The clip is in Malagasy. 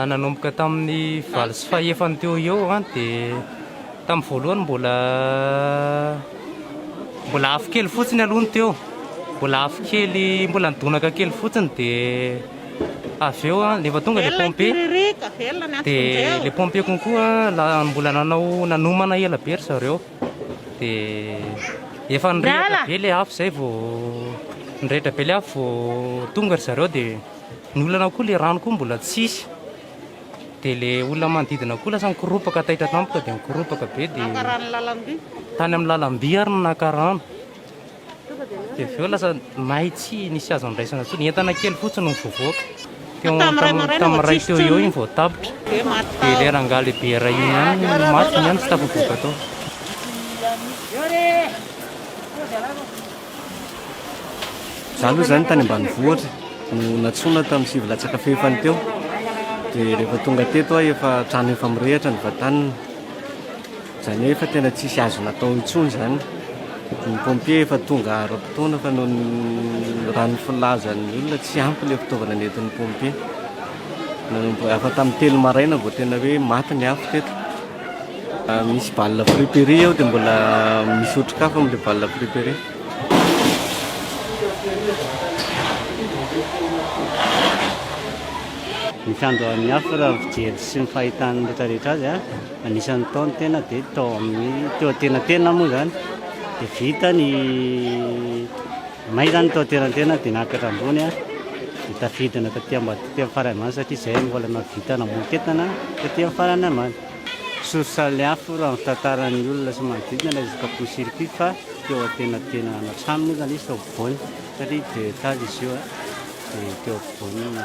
Nanomboka tamin'ny valo sy fahefany teo eo dia tamin'ny voalohany mbola mbola afo kely fotsiny aloha ny teo, mbola afo kely mbola nidonaka kely fotsiny dia avy eo rehefa tonga ilay pompier dia ilay pompier konkoa mbola nanao nanomana ela be ry zareo dia efa nirehitra be ilay afo izay vao nirehitra be ilay afo vao tonga ry zareo dia ny olana koa ilay rano koa mbola tsisy. Dia ilay olona manodidina koa lasa nikoropaka taitra tampoka dia nikoropaka be dia tany amin'ny lalam-by ary no naka rano. Dia avy eo lasa may tsy nisy azo andraisana intsony, entana kely fotsiny no voavoaka. Teo tamin'ny iray teo eo iny vao tapitra. Dia ilay rangahy lehibe iray iny ihany no maty, iny ihany tsy tafavoaka tao. Za aloha zany tany ambanivohitra no nantsoina tamin'ny sivy latsaka fahefany teo dia rehefa tonga teto aho efa trano efa mirehitra ny vatanina, izany hoe efa tena tsisy azo natao intsony izany, ny pompier efa tonga ara-potoana fa noho ny raha ny filazan'ny olona tsy ampy ilay fitaovana nentin'ny pompier, nanomboka efa tamin'ny telo maraina vao tena hoe maty ny afo teto. Misy balle friperie ao dia mbola misy otrikafo amin'ilay balle friperie. Ny fiandohan'ny afo raha ny fijery sy ny fahitan'ny rehetra rehetra azy a, anisan'ny tao ny tena dia tao amin'ny teo antenantenana moa izany dia vita ny may izany tao antenantenana dia niakatra ambony a, dia tafidina taty ambany taty amin'ny farany ambany satria izay no mbola nahavita namono ketana taty amin'ny farany ambany. Source ny afo raha ny fitantaran'ny olona sy manodidina ilay resaka court circuit fa teo antenatenana trano moa izany izy teo ampovoany satria deux étages izy io dia teo ampovoany no.